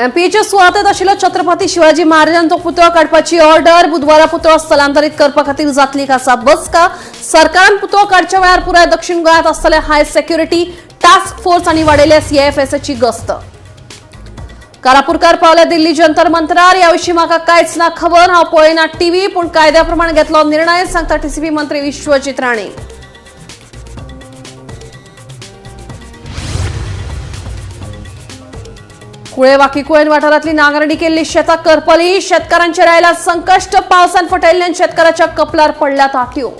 एमपीएच्या सुवातेत आशिल्लो छत्रपती शिवाजी महाराजांचो पुतळो काडपाची ऑर्डर. बुधवारा पुतळो स्थलांतरीत करपा खातीर जातली खासा बसका. सरकारान पुतळो काडच्या वेळार पुराय दक्षिण गोंयांत आसतले हाय सेक्युरिटी टास्क फोर्स आनी वाडयल्या सीआयएफएसची गस्त. कारापूरकार पावल्या दिल्ली जंतर मंतरार. ह्या विशीं म्हाका कांयच ना खबर, हांव पळयना टीव्ही, पूण कायद्या प्रमाण घेतलो निर्णय, सांगता टीसीपी मंत्री विश्वजीत राणे. कुळे वाकीकुळेन वाठारांतली नांगरणी केल्ली शेतां करपली. शेतकारांचेर आयला संकश्ट. पावसान फटयल्ल्यान शेतकाराच्या कपलार पडल्या ताटयो.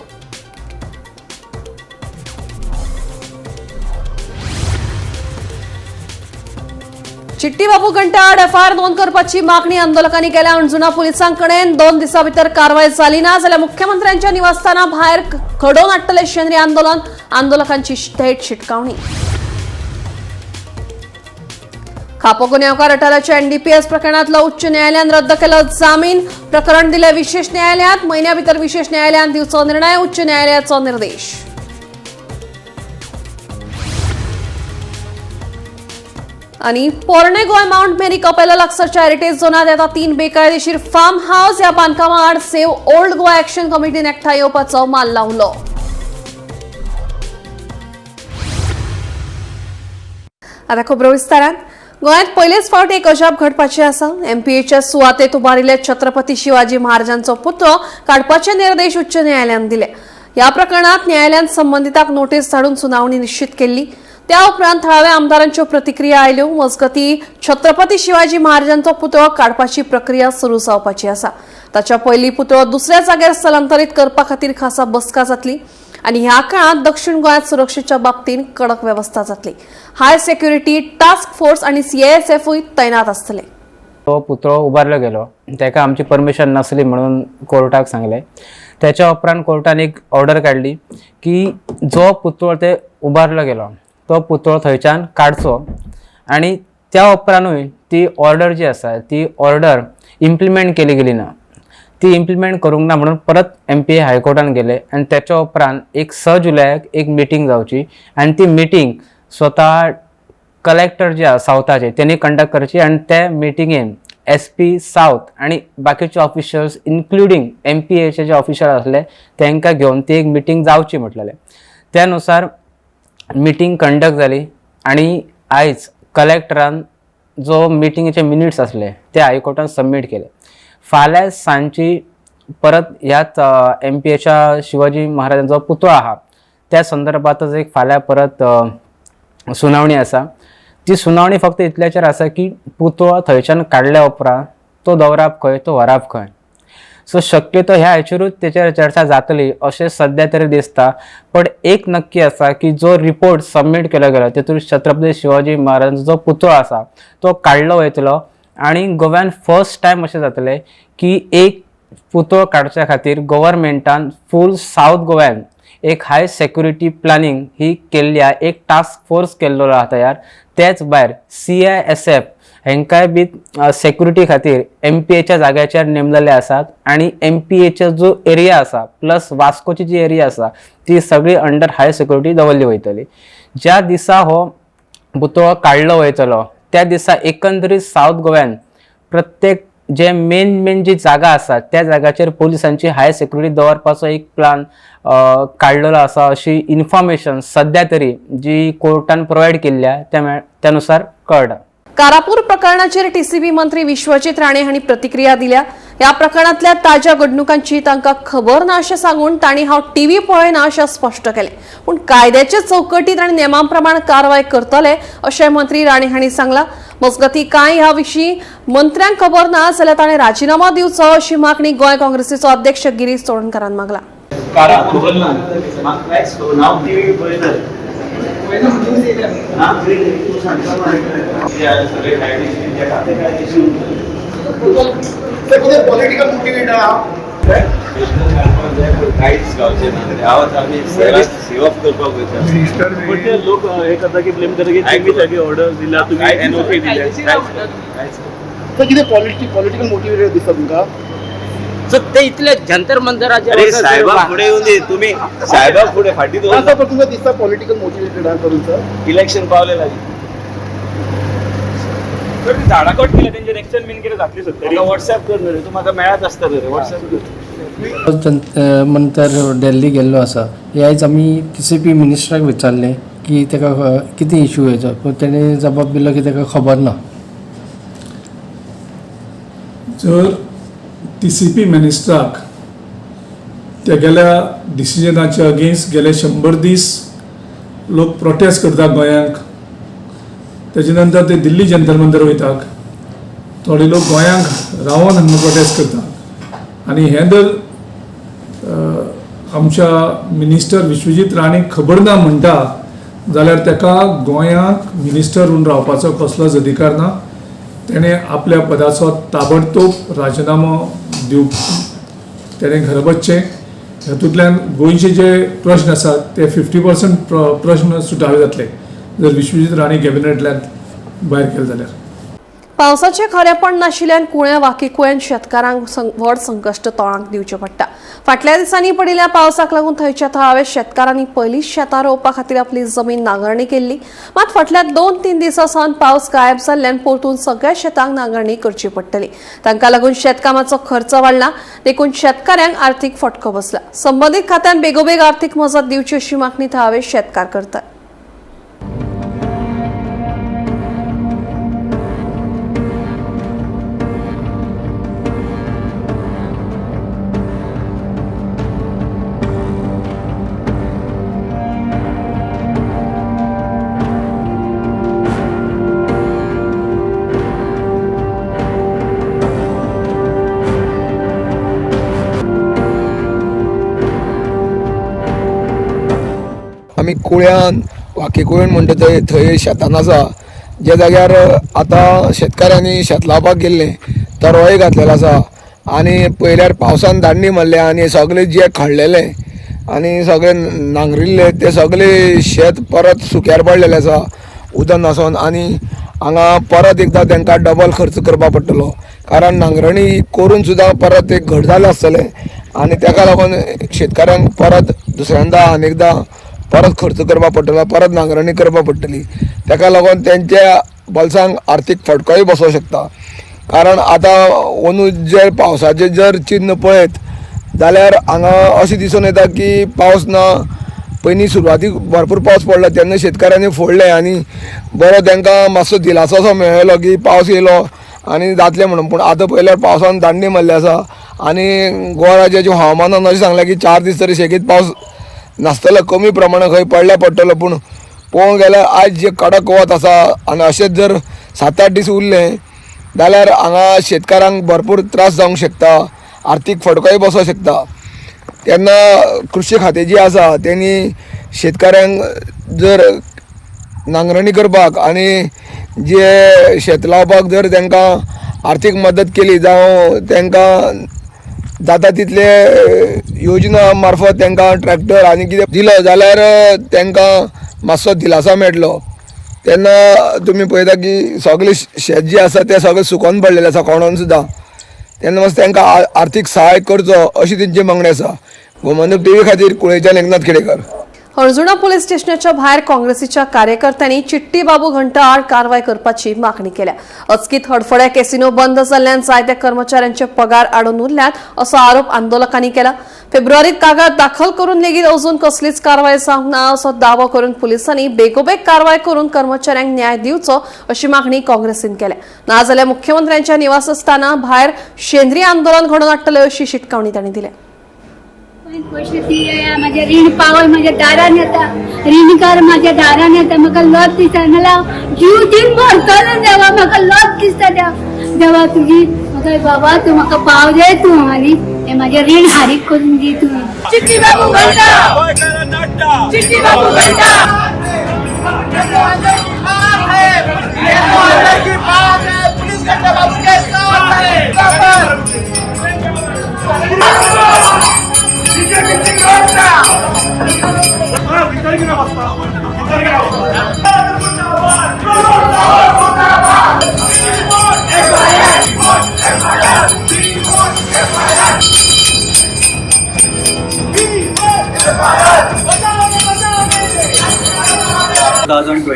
चिट्टीबाबू घंटा आड एफआयआर नोंद करपाची मागणी आंदोलकांनी केल्या. अंजुणा पुलिसांकडेन 2 दिसां भितर कारवाय जाली ना जाल्यार मुख्यमंत्र्यांच्या निवासस्थाना भायर घडोवन हाडटले शेंद्री आंदोलन. आंदोलकांची थेट शिटकावणी. खापो गुन्यांवकार अटालाच्या एनडीपीएस प्रकरणातलो उच्च न्यायालयान रद्द केलो जामीन. प्रकरण दिले विशेष न्यायालयात. म्हयन्या भितर विशेष न्यायालयान दिवचो निर्णय, उच्च न्यायालयाचो निर्देश. आणि पोरणे गोंय माउंट मेरी कपेला लागसरच्या हेरिटेज झोनात येता 3 बेकायदेशीर फार्म हाऊस. ह्या बांदकामा आड सेव्ह ओल्ड गोवा ऍक्शन कमिटीन एकठांय येवपाचो माल लावलो. आता खबरो विस्तारान. गोंयांत पयलेच फावट एक अजाप घडपाचें आसा. एमपीएच्या सुवातेत उबारिल्ल्या छत्रपती शिवाजी महाराजांचो पुतळो काडपाचे निर्देश उच्च न्यायालयान दिले. ह्या प्रकरणात न्यायालयान संबंदितांक नोटीस धाडून सुनावणी निश्चित केल्ली. त्या उपरांत थळाव्या आमदारांच्यो प्रतिक्रिया आयल्यो. मजगती छत्रपती शिवाजी महाराजांचो पुतळो काडपाची प्रक्रिया सुरू जावपाची आसा. ताच्या पयलीं पुतळो दुसऱ्या जाग्यार स्थलांतरीत करपा खातीर खासा बसका जातली आणि ह्या काळात दक्षिण गोंयांत सुरक्षेच्या बाबतीत कडक वेवस्था जातली. हाय सेक्युरिटी टास्क फोर्स आणि सीआयएसएफूय तैनात आसतले. तो पुतळो उबारलो गेलो, ताका आमची परमिशन नासली म्हणून कोर्टाक सांगलें. त्याच्या उपरांत कोर्टान एक ऑर्डर काडली की जो पुतळो ते उबारलो गेलो तो पुतळो थंयच्यान काडचो आनी त्या उपरांतूय ती ऑर्डर जी आसा ती ऑर्डर इम्प्लिमेंट केली गेली ना. ती इम्प्लिमेंट करूंक ना म्हणून परत एम पी ए हायकोर्टान गेले आनी त्याच्या उपरांत एक 6 जुलयाक एक मिटींग जावची आनी ती मिटींग स्वता कलेक्टर जे आसा सावथाचे तेणी कंडक्ट करची आनी ते मिटिंगेन एस पी सावथ आनी बाकीचे ऑफिशल्स इन्क्लुडींग एम पी एचे जे ऑफिशल आसले तांकां घेवन ती एक मिटींग जावची म्हटलेलें. त्या नुसार मिटींग कंडक्ट जाली आनी आयज कलेक्टरान जो मिटिंगेचे मिनिट्स आसले ते हायकोर्टान सबमीट केले. फाल्यां सांजची परत ह्याच एम पी एच्या शिवाजी महाराजांचो पुतळो आहा त्या संदर्भातच एक फाल्यां परत सुनावणी आसा. ती सुनावणी फक्त इतल्याचेर आसा की पुतळो थंयच्यान काडल्या उपरांत तो दवरप खंय, तो व्हरप खंय. सो शक्यतो ह्या हेचेरूच तेचेर चर्चा जातली अशें सद्या तरी दिसता. पण एक नक्की आसा की जो रिपोर्ट सबमीट केलो गेलो तेतून छत्रपती शिवाजी महाराजांचो जो पुतळो आसा तो काडलो वयतलो आनी गोव्यान फर्स्ट टायम अशें जातलें की एक पुतळो काडच्या खातीर गव्हर्मेंटान फूल सावथ गोव्यान एक हाय सेक्युरिटी प्लॅनिंग ही केल्ली आहा, एक टास्क फोर्स केल्लो आहा तयार. तेच भायर सीआयएसएफ हेंकाय बी सेक्युरिटी खातीर एम पी एच्या जाग्याचेर नेमलेले आसात आनी एम पी एचो जो एरिया आसा प्लस वास्कोची जी एरिया आसा ती सगळी अंडर हाय सेक्युरिटी दवरली वयतली. ज्या दिसा हो पुतळो काडलो वयतलो त्या दिसा एकंदरीत सावथ गोव्यान प्रत्येक जे मेन मेन जी जागा आसा त्या जाग्याचेर पोलिसांची हाय सेक्युरिटी दवरपाचो एक प्लान काडलेलो आसा अशी इन्फॉर्मेशन सद्या तरी जी कोर्टान प्रोवायड केल्ली आहा त्या नुसार कळटा. कारापूर प्रकरणाचेर टीसीबी मंत्री विश्वजीत राणे हांणी प्रतिक्रिया दिल्या. ह्या प्रकरणांतल्या ताज्या घडणुकांची तांकां खबर ना अशें सांगून तांणी हांव टीव्ही पळयना अशें स्पश्ट केलें. पूण कायद्याचे चौकटीत आनी नेमा प्रमाण कारवाय करतले अशें मंत्री राणे हांणी सांगलां. मजगतीं कांय ह्या विशीं मंत्र्यांक खबर ना जाल्यार ताणें राजिनामो दिवचो अशी मागणी गोंय काँग्रेसीचो अध्यक्ष गिरीश चोडणकारान मागला. खबर ना म्हाका कांयच खबर ना, हांव टीव्ही पळयता. ना तूं सांगता म्हाका सगळे कायदेशीर तेका ते कायदेशीर. सर, कितें पॉलिटिकल मोटिवेट आहा? कांयच गावचें ना. हांव आमी सेव ऑफ करपाक वयता. पण ते लोक हे करता की ब्लेम करता की तुम्ही तागे ऑर्डर दिला, तुम्ही एनओसी दिल्या. सर, कितें पॉलिटिकल मोटिवेटेड दिसता तुमकां? सो ते इतले जंतर मंतराचे अरे साहेबा फुडें येवन दी तुमी, साहेबा फुडें फाटीं ना दवर. सर, पण तुमकां दिसता पॉलिटिकल मोटिवेटेड आहा करून सर? इलेक्शन पावले लागीं. तर ती झाडां कट केल्या तेंचेर एक्शन बीन कितें जातली सत्तरी. व्हॉट्सॅप कर न्हू रे, तूं म्हाका मेळत आसता रे, व्हॉट्सॅप कर. मंतर दिल्ली गेल्लो आसा. हे आयज आमी टीसीपी मिनिस्टराक विचारलें की ताका कितें इशू हेजो, पूण तेणें जबाब दिलो की ताका खबर ना. जर टीसीपी मिनिस्टराक तेगेल्या डिसिजनाच्या अगेन्स्ट गेले 100 दीस लोक प्रोटेस्ट करता गोंयांक, तेजे नंतर ते दिल्ली जंतर मंतर वयतात, थोडे लोक गोंयांक रावन हांगा प्रोटेस्ट करता आनी हें जर आमच्या मिनिस्टर विश्वजीत राणेक खबर ना म्हणटा जाल्यार तेका गोंयांक मिनिस्टर म्हूण रावपाचो कसलोच अधिकार ना. तेणें आपल्या पदाचो ताबडतोब राजिनामो दिवप, तेणें घरा वचचें. हातूंतल्यान गोंयचे जे प्रश्न आसात ते 50% प्रश्न सुटावे जातले जर विश्वजीत राणे कॅबिनेटल्यान भायर केले जाल्यार. पावसाचें खरेपण नाशिल्ल्यान कुळ्या वाकीकुळ्यान शेतकारांक व्हड संकश्ट तोंडाक दिवचें पडटा. फाटल्या दिसांनी पडिल्ल्या पावसाक लागून थंयच्या थळाव्या शेतकारांनी पयलींच शेतां रोवपा खातीर आपली जमीन नांगरणी केल्ली. मात फाटल्या 2-3 दिसां सावन पावस गायब जाल्ल्यान परतून सगळ्या शेतांक नांगरणी करची पडटली. तांकां लागून शेतकामाचो खर्च वाडला, देखून शेतकाऱ्यांक आर्थीक फटको बसला. संबंदीत खात्यान बेगोबेग आर्थीक मजत दिवची अशी मागणी थळावे शेतकार करतात. आमी कुळ्यान वाकीकुळ्यान म्हणटा थंय थंय शेतान आसा, ज्या जाग्यार आतां शेतकाऱ्यांनी शेत लावपाक गेल्लें तरोय घातलेलो आसा आनी पयल्यार पावसान दांडी मारल्या आनी सगळें जे खडलेलें आनी सगळें नांगरिल्लें तें सगळें शेत परत सुक्यार पडलेलें आसा उदक नासोन. आनी हांगा परत एकदां तांकां डबल खर्च करपाक पडटलो, कारण नांगरणी करून सुद्दां परत एक घट जालें आसतलें आनी ताका लागून शेतकाऱ्यांक परत दुसऱ्यांदा आनी एकदां परत खर्च करपाक पडटलो, परत नांगरणी करपाक पडटली. ताका लागून तेंच्या बोल्सांक आर्थीक फटकोय बसोंक शकता, कारण आतां अंदू जे पावसाचें जर चिन्न पळयत जाल्यार हांगा अशें दिसून येता की पावस ना. पयलीं सुरवातीक भरपूर पावस पडलो तेन्ना शेतकाऱ्यांनी फोडलें आनी बरो तांकां मातसो दिलासो असो मेळ्ळो की पावस येयलो आनी जातलें म्हणून. पूण आतां पळयल्यार पावसान दांडी मारली आसा आनी गोवा राज्याच्या हवामानान अशें सांगलें की 4 दीस तरी सेगीत पावस नासतलो, कमी प्रमाणान खंय पडल्यार पडटलो. पूण पळोवंक गेल्यार आयज जे कडक वत आसा आनी अशेंच जर 7-8 दीस उरले जाल्यार हांगा शेतकारांक भरपूर त्रास जावंक शकता, आर्थीक फटकोय बसोंक शकता. तेन्ना कृशी खातें जी आसा तेणी शेतकाऱ्यांक जर नांगरणी करपाक आनी जे शेत लावपाक जर तांकां आर्थीक मदत केली जावं तांकां जाता तितले योजना मार्फत तांकां ट्रॅक्टर आनी कितें दिलो जाल्यार तांकां मातसो दिलासो मेळटलो. तेन्ना तुमी पळयता की सगळें शेत जें आसा तें सगळें सुकोन पडलेलें आसा कोणोन सुद्दां, तेन्ना मातसो तांकां आर्थीक सहाय करचो अशी तेंची मागणी आसा. गोमंतक टीव्ही खातीर कुळेच्यान एकनाथ खेडेकर. हणजुणा पोलीस स्टेशनाच्या भायर काँग्रेसीच्या कार्यकर्त्यांनी चिट्टी बाबू घंटा आड कारवाय करपाची मागणी केल्या. अचकीत हडफड्या कॅसिनो बंद जाल्ल्यान जायत्या कर्मचाऱ्यांचे पगार आडून उरल्यात असो आरोप आंदोलकांनी केला. फेब्रुवारीत कागाळ दाखल करून लेगीत अजून कसलीच कारवाय जावंक ना असो दावो करून पुलिसांनी बेगोबेग कारवाय करून कर्मचाऱ्यांक न्याय दिवचो अशी मागणी काँग्रेसीन केल्या. नाजाल्यार मुख्यमंत्र्यांच्या निवासस्थाना भायर शेंद्री आंदोलन घडोवन हाडटले अशी शिटकावणी तांणी दिल्या. पयशे दी म्हाजें रीण पावय म्हाज्या दारान येता, रीणकार म्हाज्या दारान येता, म्हाका लज दिसता, नाल्यार जीव दीन मरतलो देवा, म्हाका लज दिसता देवा. देवा तुजी म्हाका बाबा तूं म्हाका पाव दे तूं आनी हें म्हाजें रीण हारीक करून दी तूं. चिट्टी बाबू घंटा, चिट्टी बाबू घंटा.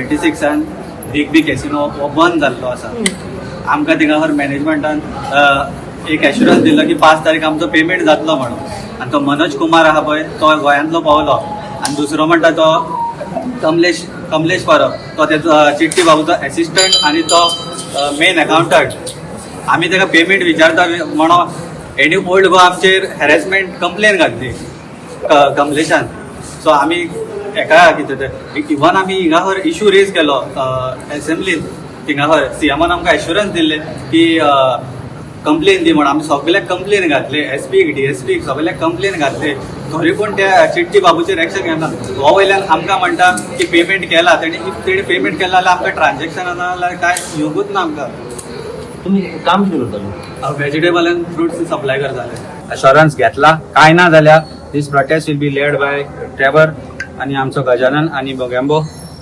'26 एक बी कॅसिनो हो बंद जाल्लो आसा. आमकां थिंगासर मॅनेजमेंटान एक एश्युरन्स दिल्लो की 5 तारीख आमचो पेमेंट जातलो म्हणून. आनी तो मनोज कुमार आहा पळय तो गोंयांतलो पावलो आनी दुसरो म्हणटा तो कमलेश परब, तो तेजो चिट्टी बाबूचो एसिस्टंट आनी तो मेन अकाउंटंट. आमी ताका पेमेंट विचारता म्हणून हेणी ओल्ड गोवा आमचेर हॅरेसमेंट कंप्लेन घातली कमलेशान. सो आमी हेका कितें तें इवन आमी हिंगासर इशू रेज केलो एसेंब्लीन, थिंगासर सीएमान आमकां एश्युरन्स दिल्लें की कंप्लेन दी म्हणून. आमी सगल्याक कंप्लेन घातले, एसपीक डीएसपीक सगल्याक कंप्लेन घातले, तरी पूण त्या चिट्टी बाबूचेर एक्शन घेना. हो वयल्यान आमकां म्हणटा की पेमेंट केला तेणी, if तेणी पेमेंट केला जाल्यार आमकां ट्रान्झेक्शना जाल्यार कांय येवंकूच ना आमकां. तुमी काम कितें करताले? वेजिटेबल आनी फ्रुट्स सप्लाय करताले. अशोरन्स घेतला काय ना जाल्यार this protest will be led by Trevor आनी आमचो गजानन आनी Bogambo.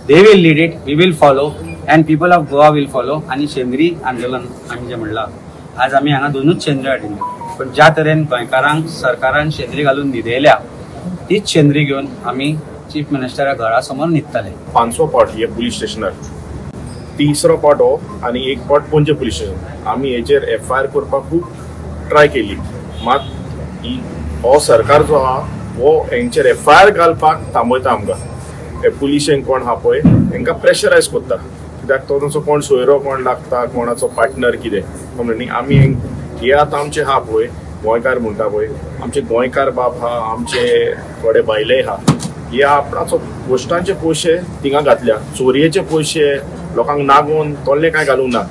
They will lead it, we will follow and people of Goa will follow. आनी शेंद्री आंदोलन आमी जें म्हणलां, आज आमी हांगा दोनूच शेंद्री हाडिल्ल्यो, पूण ज्या तरेन गोंयकारांक सरकारान शेंद्री घालून न्हिदयल्या तीच शेंद्री घेवन आमी चीफ मिनिस्टरा घरा समोर न्हिदतले. 500 पाट हे पुलीस स्टेशनार, तिसरो पाट हो आनी एक पाट पणजे पुलीस स्टेशन. आमी हेचेर एफ I R करपाक खूब ट्राय केली, मात हो सरकार जो आहा हो हेंचेर एफ I R घालपाक थांबयता आमकां. हे पुलिशेंक कोण आहा पळय हेंकां प्रेशरायज करता, कित्याक तो तांचो कोण सोयरो कोण लागता, कोणाचो पार्टनर कितें म्हणून न्ही. आमी हे आतां आमचे आहा पळय गोंयकार म्हणटा पळय, आमचे गोंयकार बाप आहा, आमचे थोडे बायलेय आहा, हे आपणाचो पोस्टांचे पयशे थिंगा घातल्या, चोरयेचे पयशे लोकांक नागोवन तोल्ले कांय घालूंक ना,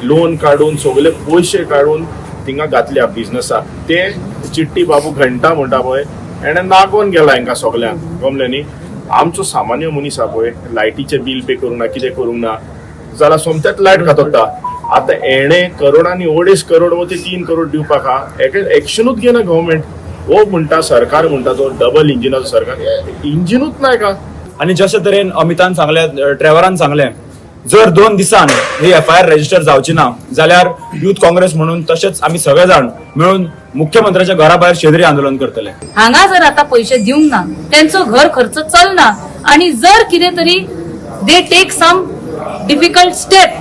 लोन काडून सगळे पयशे काडून थिंगा घातल्या बिजनसाक. ते चिट्टी बाबू घंटा म्हणटा पळय हेणें नागोवन गेला हेंकां सगल्यांक, गमलें न्ही. आमचो सामान्य मनीस आहा पळय लायटीचें बील पे करूंक ना, कितें करूंक ना जाल्यार सोमतेच लायट खातोता. आतां हेणें करोडांनी 2.5 करोड वो ते 3 करोड दिवपाक आहा, हेका एक्शनूच घेना गव्हर्मेंट. हो म्हणटा सरकार म्हणटा तो डबल इंजिनाचो सरकार, इंजिनूच ना हेका. आनी जशे तरेन अमितान सांगलें, ट्रेवरान सांगलें, जर 2 दिसान ही एफ I R register जावची ना जाल्यार युथ काँग्रेस म्हणून तशेंच आमी सगळे जाण मेळून मुख्यमंत्र्याच्या घरा भायर शेंद्री आंदोलन करतले. हांगा जर आता पैसे दिवंक ना, त्यांचो घर खर्च चलना आणि जर कितें तरी they take some difficult step,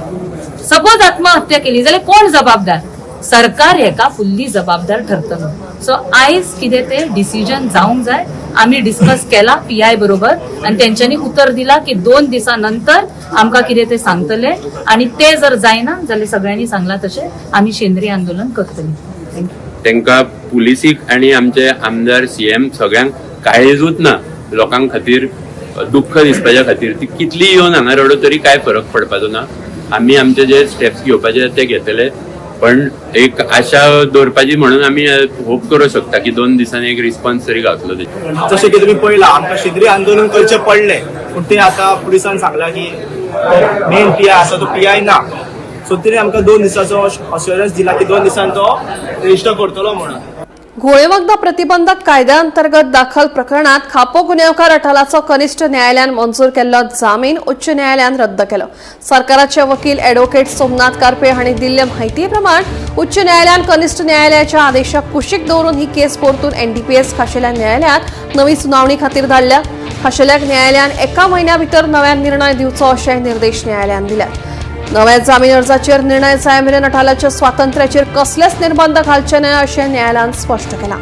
suppose आत्महत्या केली जाल्यार कोण जबाबदार? सरकार हेका फुल्ली जबाबदार ठरतलो. सो आयज कितें ते डिसिजन जावंक जाय. आमी डिस्कस केला पी I बरोबर आनी तेंच्यांनी उतर दिला की 2 दिसां नंतर आमकां कितें ते सांगतले आनी ते जर जायना जाल्यार सगळ्यांनी सांगला तशें आमी शेंद्री आंदोलन करतली. तांकां पुलिसीक आनी आमचे आमदार सीएम सगळ्यांक काळीजूच ना लोकां खातीर, दुःख दिसपाच्या खातीर. ती कितली येवन हांगा रडो तरी काय फरक पडपाचो ना. आमी आमचे जे स्टेप्स घेवपाचे ते घेतले, पण एक आशा दवरपाची म्हणून आमी होप करूं शकता की 2 दिसांनी एक रिस्पॉन्स तरी गावतलो. जशें की तुमी पळयलां आमकां शेंद्री आंदोलन करचें पडलें, पूण ते आतां पुलिसान सांगलां की मेन पी I आसा तो पी I ना. सो तिणें आमकां 2 दिसाचो अश्योरन्स दिला की 2 दिसान तो रजिस्टर करतलो म्हणून. घोळेवखदां प्रतिबंधक कायद्या अंतर्गत दाखल प्रकरणात खापो गुन्यांवकार अठालाचो कनिष्ठ न्यायालयान मंजूर केल्लो जामीन उच्च न्यायालयान रद्द केलो. सरकाराचे वकील ॲडव्होकेट सोमनाथ कार्पे हांणी दिल्ले म्हायती प्रमाण उच्च न्यायालयान कनिष्ठ न्यायालयाच्या आदेशाक कुशीक दवरून ही केस परतून एनडीपीएस खाशेल्या न्यायालयात नवी सुनावणी खातीर धाडल्या. खाशेल्या न्यायालयान 1 म्हयन्या भितर नव्यान निर्णय दिवचो अशें निर्देश न्यायालयान दिल्यात. नव्या जामीन अर्जाचेर निर्णय जाय मेरेन अठालाच्या स्वातंत्र्याचेर कसलेच निर्बंध घालचे न्हय अशें न्यायालयान स्पश्ट केलां.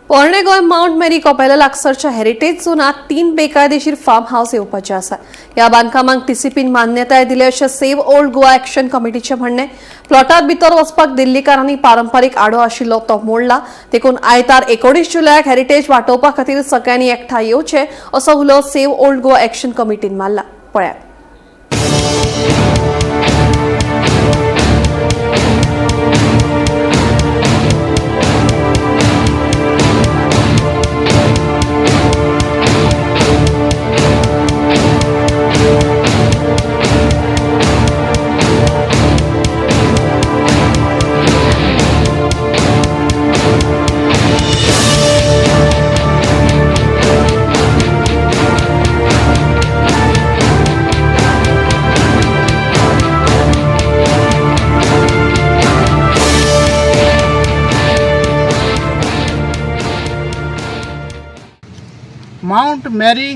पोरणे गोंय माउंट मेरी कोपेला लागसरच्या हेरिटेज झोनात 3 बेकायदेशीर फार्म हाऊस येवपाचे आसात. ह्या बांदकामांक टीसीपीन मान्यताय दिली अशें सेव्ह ओल्ड गोवा एक्शन कमिटीचें म्हणणें. प्लॉटात भितर वचपाक दिल्लीकारांनी पारंपारीक आडो आशिल्लो तो मोडला, देखून आयतार 19 जुलयाक हेरिटेज वाटोवपा खातीर सगळ्यांनी एकठांय येवचे असो उलो सेव्ह ओल्ड गोवा एक्शन कमिटीन मारला. पळयात. मावंट मॅरी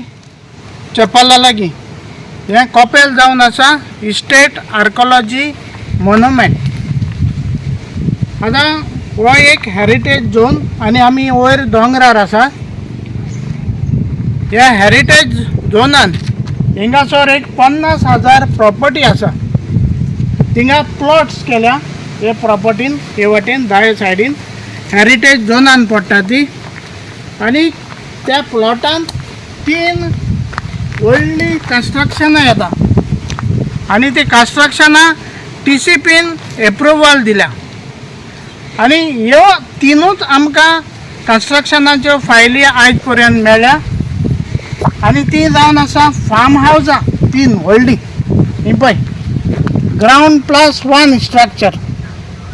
चॅपला लागीं हें कपेल जावन आसा इस्टेट आर्कोलॉजी मोन्युमेंट. आतां हो एक हॅरिटेज झोन आनी आमी वयर दोंगरार आसा. ह्या हॅरिटेज झोनान हिंगासर एक 50,000 प्रॉपर्टी आसा. थिंगा प्लॉट्स केल्या हे प्रॉपर्टीन हे वटेन दावे सायडीन हॅरिटेज झोनान पडटा ती. आनी त्या प्लॉटान 3 व्हडलीं कन्स्ट्रक्शनां येता आनी ती कन्स्ट्रक्शनां TCPन एप्रुवल दिल्या. आनी ह्यो तिनूच आमकां कन्स्ट्रक्शनाच्यो फायली आयज पर्यंत मेळ्ळ्या. आनी ती जावन आसा फार्म हावजां 3 व्हडलीं ही पळय ग्रावंड प्लस 1 स्ट्रक्चर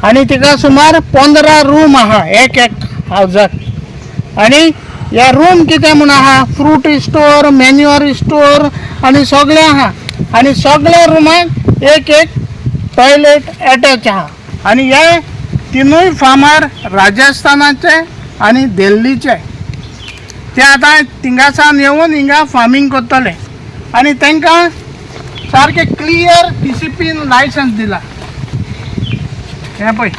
आनी तिका सुमार 15 रूम आहा एक एक हावजाक. आनी ह्या रूम कितें म्हूण आहा फ्रूट स्टोर मॅन्युअर स्टोर आनी सगळें आहा. आनी सगळ्या रुमाक एक एक टॉयलेट एटॅच आहा. आनी हे तिनूय फार्मार राजस्थानाचे आनी दिल्लीचे ते आतां थिंगासान येवन हिंगा फार्मींग करतले आनी तांकां सारकें क्लियर TCPन लायसन्स दिला. हें पळय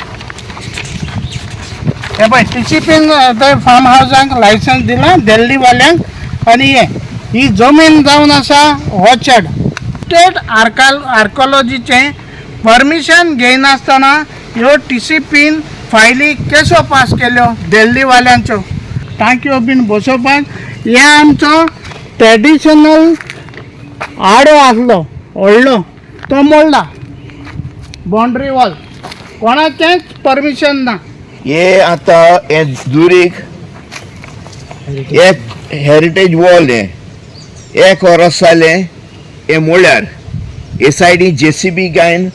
हें पळय TCPन ते फार्म हावजांक लायसन्स दिलां दिल्लीवाल्यांक. आनी हें ही जमीन जावन आसा ऑर्चर्ड. स्टेट आर्कोलॉजीचें परमिशन घेयनासतना ह्यो TCPन फायली केसो पास केल्यो दिल्लीवाल्यांच्यो टांकयो बीन बसोवपाक. हे आमचो ट्रेडिशनल आडो आसलो व्हडलो तो मोडला बाउंड्री वॉल कोणाचेंच परमिशन ना. हे आतां हे दुरीग एक हेरिटेज वॉल हें एक वरस जालें हें मोळ्यार हे सायडी JCB गायन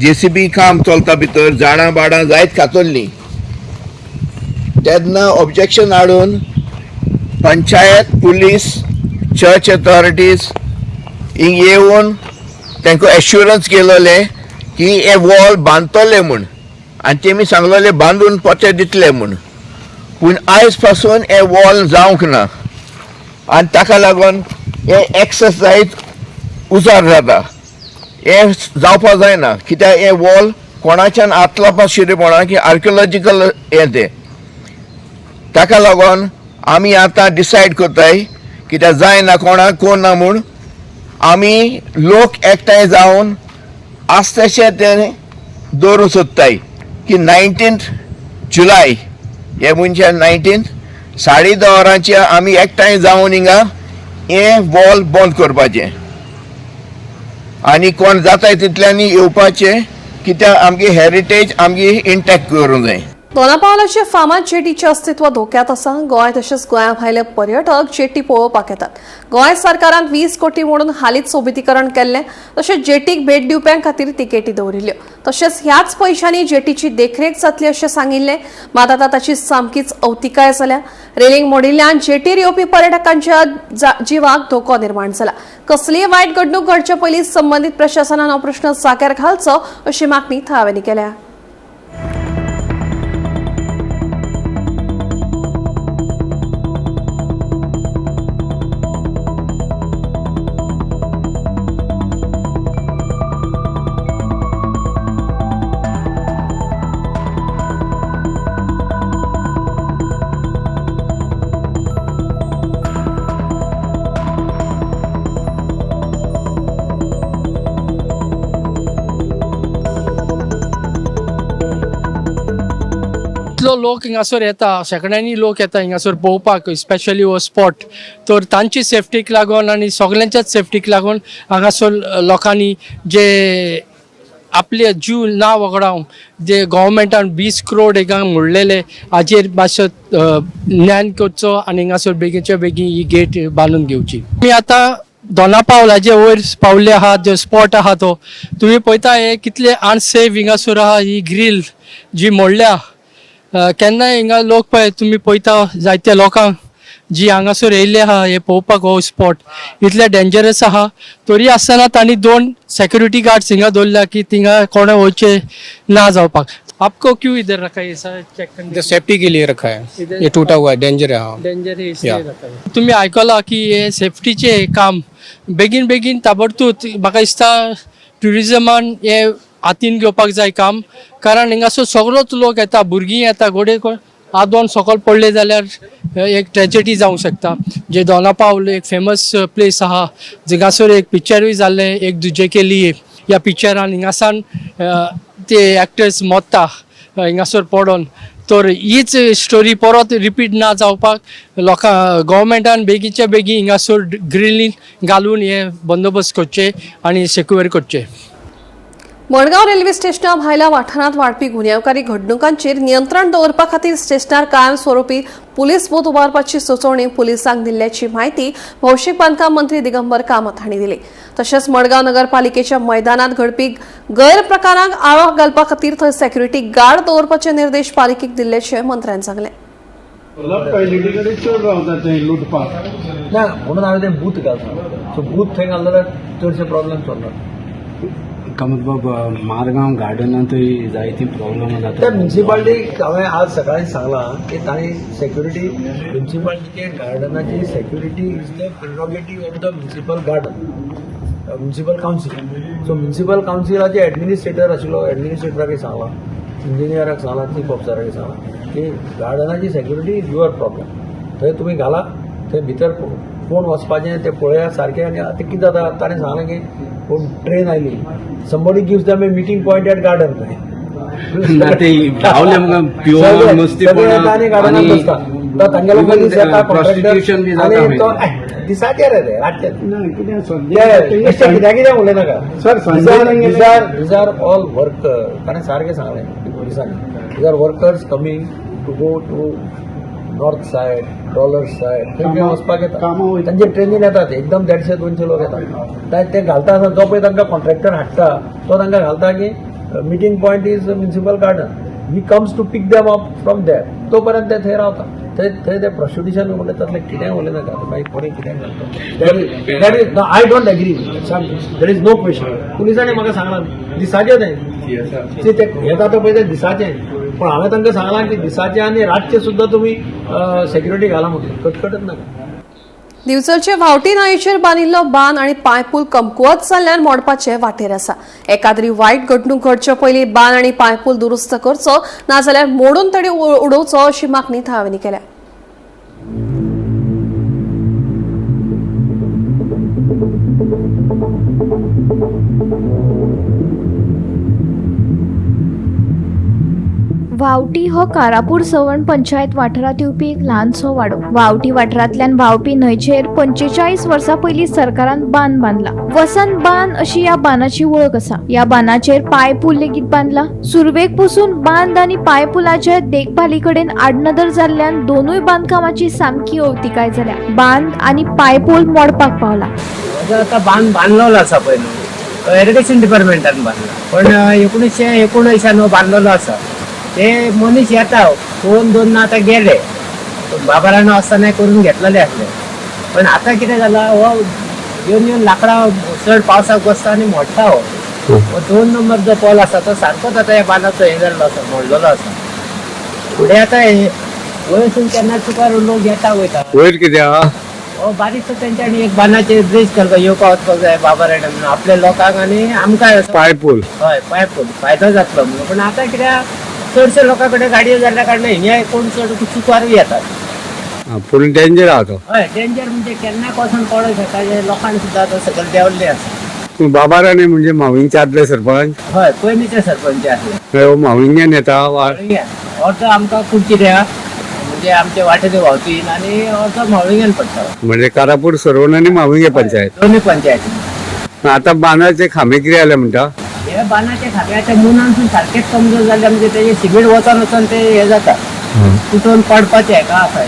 JCB काम चलता भितर झाडां बाडां जायत कातरलीं तेन्ना ऑब्जेक्शन हाडून पंचायत पुलीस चर्च अथॉरिटीज हिंग येवन तांकां एश्युरन्स केलोलें की हे वॉल बांदतले म्हूण आनी तेमी सांगलोले बांदून पोते दितले म्हूण. पूण आयज पासून हे वॉल जावंक ना आनी ताका लागून हे एक्सेस जायत उजार जाता. हें जावपा जायना कित्याक हें वॉल कोणाच्यान हात लावपा शिरेपणा की आर्कियोलॉजिकल हें तें. ताका लागून आमी आतां डिसायड करताय कित्याक जायना कोणाक कोण ना म्हूण आमी लोक एकठांय जावन आस्तेशें तें दवरूंक सोदताय की 19 जुलय हे मनशान 19 10:30 वरांचेर आमी एकठांय जावन हिंगा हें वॉल बंद करपाचें आनी कोण जाताय तितल्यांनी येवपाचें कित्याक आमगे हेरिटेज आमगे इंटॅक्ट करूंक जाय. दोनापावलाचे फामाद जेटीचें अस्तित्व धोक्यात आसा. गोंय तशेंच गोंया भायले पर्यटक जेटी पळोवपाक येतात. गोंय सरकारान 20 कोटी म्हणून हालींच सोबितीकरण केल्लें. तशेंच जेटीक भेट दिवप्यां खातीर तिकेटी दवरिल्ल्यो. तशेंच ह्याच पयशांनी जेटीची देखरेख जातली अशें सांगिल्लें. मात आतां ताची सामकीच अवतिकाय जाल्या. रेलिंग मोडिल्ल्यान जेटीर येवपी पर्यटकांच्या जिवाक धोको निर्माण जाला. कसलीय वायट घडणूक घडचे पयलीं संबंदीत प्रशासनान हो प्रश्न जाग्यार घालचो अशी मागणी थळाव्यांनी केल्या. इतलो लोक हिंगासर येता, शेंकड्यांनी लोक येता हिंगासर पळोवपाक, स्पेशली हो स्पॉट. तर तांची सेफ्टीक लागून आनी सगल्यांच्याच सेफ्टीक लागून हांगासर लोकांनी जे आपले जीव ना वगडावन जे गव्हर्मेंटान 20 करोड हिंगा म्हणलेले हाजेर मातसो ज्ञान करचो आनी हिंगासर बेगीनच्या बेगीन ही गेट बांदून घेवची. आमी आतां दोनापावलाचे वयर पावले आहा, जो स्पॉट आहा तो तुमी पळयता हे कितले अनसेफ हिंगासर आहा. ही ग्रील जी मोडल्या केन्नाय हिंगा लोक पळय तुमी पळयता जायत्या लोकांक जी हांगासर येयल्ले आहा हे पळोवपाक हो स्पॉट इतले डेंजरस आहा. तरी आसतना तांणी 2 सेक्युरिटी गार्ड्स हिंगा दवरल्या की थिंगा कोणें वयचें ना जावपाक. आपको क्यों इधर रखा है सर चेक करने? सेफ्टी के लिए रखा है. इधर- ये टूटा हुआ है, डेंजर है. हाँ. डेंजर है इसलिए या. रखा है. तुम्ही आयकला की हे सेफ्टीचे काम बेगीन बेगीन ताबडतोब म्हाका दिसता ट्युरिजमान हे हातीन घेवपाक जाय काम, कारण हिंगासर सगळोच लोक येता, भुरगीं येता, घोडे कोण आदोन सकयल पडले जाल्यार एक ट्रेजडी जावंक शकता. जे दोना पावल एक फेमस प्लेस आहा, जिंगासर एक पिक्चरूय जाल्लें एक दुजे के लिए, ह्या पिक्चरान हिंगासान ते एक्टर्स मोत्ता हिंगासर पडोन. तर हीच स्टोरी परत रिपीट ना जावपाक लोकां गव्हर्मेंटान बेगीनच्या बेगीन हिंगासर ग्रिलीन घालून हे बंदोबस्त करचे आनी सेक्युअर करचे. मडगांव रेल्वे स्टेशना भायल्या वाठारांत वाडपी गुन्यांवकारी घडणुकांचेर नियंत्रण दवरपा खातीर स्टेशनार कायमस्वरूपी पुलीस बूथ उबारपाची सुचोवणी पुलिसांक दिल्ल्याची म्हायती भौशीक बांदकाम मंत्री दिगंबर कामत हांणी दिली. तशेंच मडगांव नगरपालिकेच्या मैदानात घडपी गैरप्रकारांक आळो घालपा खातीर थंय सेक्युरिटी गार्ड दवरपाचे निर्देश पालिकेक दिल्ल्याचे मंत्र्यान सांगलें. टॉयलेटी कडेन चड रावता थंय लुटपाक. ना, म्हणून हांवें तें बूथ घालता. सो बूथ थंय घाल जाल्यार चडशे प्रॉब्लेम चलना. कामत बाब, मारगांव गार्डनांतूय जायती प्रॉब्लम जाता. त्या म्युन्सिपाल्टीक हांवें आज सकाळी सांगलां की तांणी security, म्युन्सिपाल्टीचे गार्डनाची security is the prerogative of the municipal garden, municipal council. So municipal कावन्सिलाचे administrator आशिल्लो, एडमिनिस्ट्रेटराकय सांगलां, इंजिनियराक सांगलां, चीफ ऑफिसराकय सांगलां की गार्डनाची सेक्युरिटी is your problem. थंय तुमी घाला, थंय भितर कोण वचपाचें तें पळयात सारकें. आनी आतां कितें जाता, ताणें सांगलें की कोण ट्रेन आयली, somebody gives them a meeting point at garden. ना, ते रावले मग पिवन मस्तीपणा सगळे येता आनी गार्डनात आणि बसता. तो तांगेलो even, मनीस येता prostitution बी जाता आनी तो मागीर. दिसाचेर रे, रातचे ना कितें सद्या बेश्टें कित्याक कितें उलयनाका. Sir, Sanjay these are all worker. ताणें सारकें सांगलें पोलिसांनी, these are workers coming to go to north side, trawler side, थंय थंय वचपाक येता. तांचे ट्रेनीन येतात, एकदम 150-200 लोक येतात. ते घालता आसतना जो पळय तांकां कॉन्ट्रॅक्टर हाडटा, तो तांकां घालता की meeting point is municipal garden, he comes to pick them up from there. तो पर्यंत ते थंय रावता. थंय थंय ते प्रोस्टिट्युशन म्हणटा तसलें कितेंय उलयनाका. मागीर कोणी कितेंय घालता. That is, I don't agree, there is no question. पुलिसांनी म्हाका सांगलां दिसाचें तें ते येता तो पळय ते दिसाचें, पण हांवें तांकां सांगलां की दिसाचें आनी रातचें सुद्दां तुमी सेक्युरिटी घाला म्हटलें, कटकटच नाका. दिवचलचे व्हावटी न्हंयेचेर बांदिल्लो बांद आनी पांयपूल कमकुवत जाल्ल्यान मोडपाचे वाटेर आसा. एकाद्री वायट घडणूक घडचे पयलीं बांद आनी पांयपूल दुरुस्त करचो, नाजाल्यार मोडून तरी उडोवचो अशी मागणी थळाव्यांनी केल्या. व्हावटी हो कारापूर सवर्ण पंचायत वाठारांत येवपी एक ल्हानसो वाडो. व्हावटी वाठारांतल्यान व्हांवपी न्हंयचेर 45 वर्सां पयलीं सरकारान बांद बांदला. वसंत बांद अशी ह्या बांदाची वळख आसा. ह्या बांदाचेर पांयपूल लेगीत बांदला. सुरवेक पसून बांद आनी पांयपुलाचे देखभाली कडेन आडनदर जाल्ल्यान दोनूय बांदकामाची सामकी अवतिकाय जाल्या. बांद आनी पांयपूल मोडपाक पावला. आतां बांद बांदलेलो आसा पयलू, इरिगेशन डिपार्टमेंटान बांदला, पण 1979 हो बांदलेलो आसा. ते मनीस येता कोण दोन ना आतां गेले, बाबारानो आसतना करून घेतलेले आसले, पण आतां कितें जाला, हो येवन येवन लांकडां चड पावसाक बसता आनी मोडटा. हो हो 2 नंबर जो पोल आसा तो सारकोच आतां ह्या बांदाचो हें जाल्लो आसा, मोडलेलो आसा. फुडें आतां हे वयरसून केन्ना चुकार लोक येता वयता. वयर कितें आहा? हो बारीकसो तेंच्यांनी एक बांदाचेर ब्रीज करपाक येवपा वचपाक जाय बाबा रायडा म्हणून आपल्या लोकांक आनी आमकां. पांयपूल. हय, पांयपूल फायदो जातलो म्हणून. पण आतां कित्याक चडशे लोकां कडेन गाडयो जाल्ल्या कारणान हिंगा कोण चड चुकारूय येतात. पूण डेंजर आहा तो. हय, डेंजर म्हणजे केन्ना कोसोन पडोंक शकता. हे लोकांनी सुद्दां आतां सकयल देंवल्ले आसा. पूण बाबा राणे म्हणजे म्हावळींगचे आदले सरपंच. हय, पयलींचे सरपंच आसले. हो म्हावळींग्यान येता. अर्दो आमकां कुडचिऱ्या म्हणजे आमचे वाटेर व्हांवतीन आनी अर्दो म्हावळिंग्यान पडटा. म्हणजे कारापूर सरोवन आनी म्हावळिंगे पंचायत, दोनूय पंचायती. आतां बांदाचे खांबे कितें जाले म्हणटा? हे बांदाचे खांबे आतां मुनानसून सारकेच कमजोर जाल्ले, म्हणजे तेजे सिमेंट वचोन वचोन ते हे जाता, तुटोन पडपाचे हेका आसा.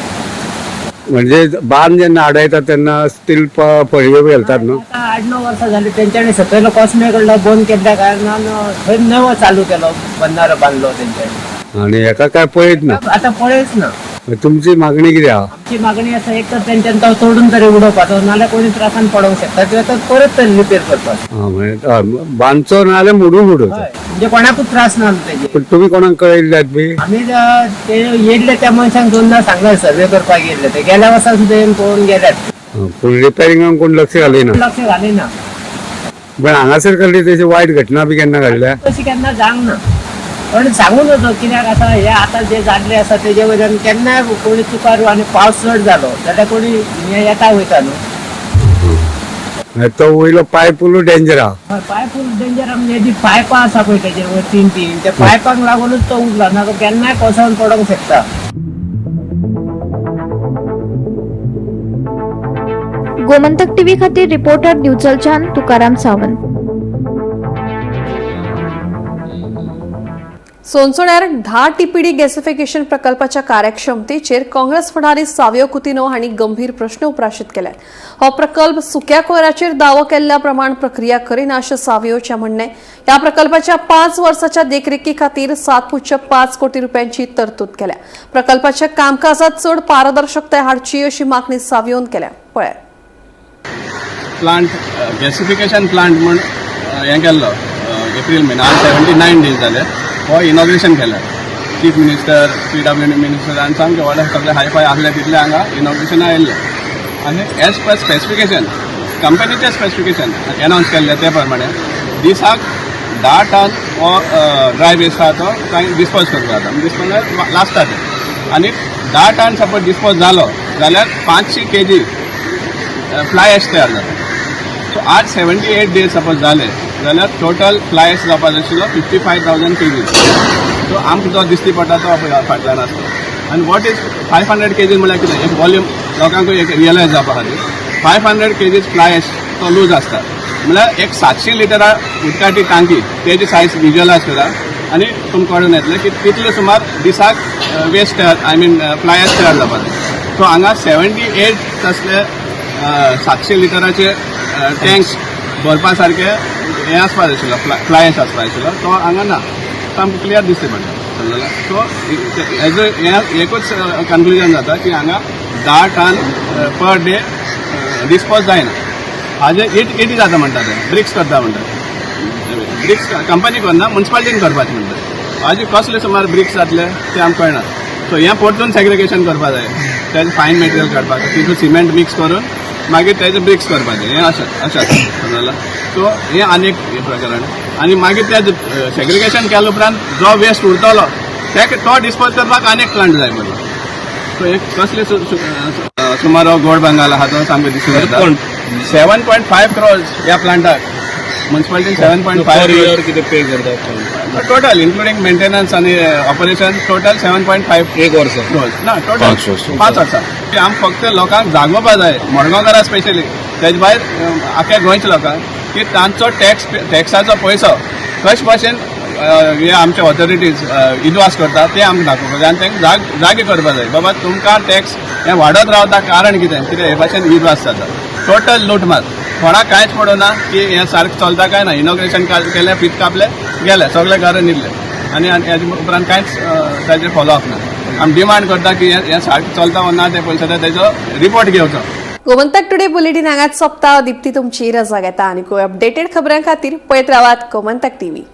म्हणजे बांद जेन्ना आडायता तेन्ना स्टील फळयो घालतात न्हू? आतां 8-9 वर्सां जाली तेंच्यांनी सकयल कॉस्मे कडलो बंद केल्ल्या कारणान थंय नवो चालू केलो, बंदारो बांदलो तेंच्यांनी. आनी हेका काय पळयत ना आतां पळयच ना. तुमची मागणी कितें आहा? आमची मागणी आसा, एक तर तेंच्यान तो तोडून तरी उडोवपाचो, नाल्यार कोणी त्रासान पडोंक शकता किंवा तो परत तरी रिपेर करपाचो. आं, म्हणजे हय, बांदचो ना जाल्यार मोडून उडोवचो. म्हणजे कोणाकूच त्रास ना तेजे. पूण तुमी कोणाक कळयल्ल्यात बी? आमी ते येयल्ले त्या मनशांक दोनदा सांगले, सर्वे करपाक येयल्ले ते गेल्या वर्सा सुद्दां येवन पळोवन गेल्यात. पूण रिपेरिंगाक कोण लक्ष घालिना? लक्ष घालिना. पण हांगासर कसली तशी वायट घटना बी केन्ना घडल्या? तशी केन्ना जावंक ना, पण सांगू नजो कित्याक आसा हे आतां जे जाल्ले आसा तेजे वयल्यान केन्नाय कोणी चुकार आनी पावस चड जालो जाल्यार कोणी हे येता वयता न्हू. तो वयलो पायपूल डेंजर आहा. पायपूल डेंजर म्हणजे जी पायपां आसा पळय तेजेर वयर तीन तीन, त्या पायपांक लागूनच तो उरला ना, तो केन्नाय कोसळून पडोंक शकता. गोमंतक टीव्ही खातीर reporter दिवचलच्यान Tukaram Sawant. सोनसोण्यार 10 TPD gasification प्रकल्पाच्या कार्यक्षमतेचेर काँग्रेस फुडारी सावियो कुतिनो हांणी गंभीर प्रश्न उप्राशीत केल्यात. हो प्रकल्प सुक्या कोयराचेर दावो केल्ल्या प्रमाण प्रक्रिया करिना अशें सावियोचें म्हणणें. ह्या प्रकल्पाच्या 5 वर्साच्या देखरेखी खातीर 7.5 कोटी रुपयांची तरतूद केल्या. प्रकल्पाच्या कामकाजात चड पारदर्शकताय हाडची अशी मागणी सावियोन केल्या. पळयात. प्लांट गॅसिफिकेशन प्लांट म्हूण हें केल्लो एप्रील म्हयनो, आज 79 डेज जाले हो इनॉग्रेशन केलें. चीफ मिनिस्टर, PWD minister आनी सामके व्हडले सगळे हायफाय आसले तितले हांगा इनॉग्रेशना आयिल्ले. आनी एज पर स्पेसिफिकेशन, कंपनीचें स्पेसिफिकेशन एनावन्स केल्लें ते प्रमाणे दिसाक 10 टन हो ड्राय वेस्ट आहा तो कांय डिस्पोज करपाक जाता, डिस्पोज लासता ते. आनी 10 टन सपोज डिस्पोज जालो जाल्यार 500 kg fly ash तयार जाता. सो आज 78 डेज सपोज जाले जाल्यार टोटल फ्लाय एश जावपाक जाय आशिल्लो 55,000 kg. सो आमकां जो दिसती पडटा तो फाटल्यान आसता. आनी what is 500 kg म्हणल्यार कितें, एक वॉल्यूम लोकांकूय एक रियलायज जावपा खातीर 500 kg fly ash तो लूज आसता, म्हणल्यार एक 700 लिटरा उदकाची टांकी तेजी सायज विज्युअलायज करा आनी तुमकां कळून येतलें की तितले सुमार दिसाक वेस्ट तयार, I mean fly ash तयार जावपाक जाय. सो हांगा 78 तसले 700 लिटराचे टँक्स भरपा सारके हें आसपा जाय आशिल्लो, फ्लाय एश आसपा जाय आशिल्लो, तो हांगा ना. सामकें क्लियर दिसता पडटा, समजलें. सो हेजो हें एकूच कन्क्लुजन जाता की हांगा 10 टन पर डे डिस्पोज जायना. हाजे it जाता म्हणटा ते ब्रिक्स करता म्हणटा, ब्रिक्स कंपनी करना, मुन्सिपालिटीन करपाचें म्हणटा. हाजे कसले सुमार ब्रिक्स जातले ते आमकां कळना. सो हें परतून सेग्रिगेशन करपा जाय, तेजें फायन मटेरियल काडपाक, तितून सिमेंट मिक्स करून मागीर तेजे ब्रिक्स करपाचें, हें अशें अशें आसा, समजलें. सो हें आनी एक प्रकरण. आनी मागीर ते सेग्रिगेशन केल्या उपरांत जो वेस्ट उरतलो ते तो डिस्पोज करपाक आनी एक प्लांट जाय पडलो. सो एक कसले सुमार गोड बंगाल आहा तो सामकें दिसून येता. 7.5 crores ह्या प्लांटाक मुन्सिपालिटीन 7.5 इयर कितें पे करता टोटल इन्क्लुडींग मेंटेनन्स आनी ऑपरेशन टोटल 7.5 एक वर्स क्रोर्स ना टोटल 5 वर्सां. आम फक्त लोकांक जागोवपा जाय, मडगांवकारां स्पेशली, तेजे भायर आख्या गोंयच्या लोकांक की तांचो टॅक्साचो पयसो कशे भाशेन हे आमचे ऑथॉरिटीज इदवास करता ते आमकां दाखोवपाक जाय आनी तांकां जागे करपाक जाय, बाबा तुमकां टॅक्स हें वाडत रावता कारण कितें, कितें हे भाशेन इदवास जाता. टोटल लूटमार, कोणाक कांयच पडना की हें सारकें चलता काय ना. इनॉग्रेशन केलें, फीत कापलें, गेलें, सगळे घरां न्हिदले आनी हेजे उपरांत कांयच ताजेर फॉलोअप ना. आमी डिमांड करता की हें सारकें चलता वो ना तें पयशे तेजो रिपोर्ट घेवचो. गोमंतक टुडे बुलेटिन हांगाच सोंपता. दीप्ती तुमची रजा घेता आनी अपडेटेड खबरां खातीर पळयत रावात गोमंतक टीव्ही.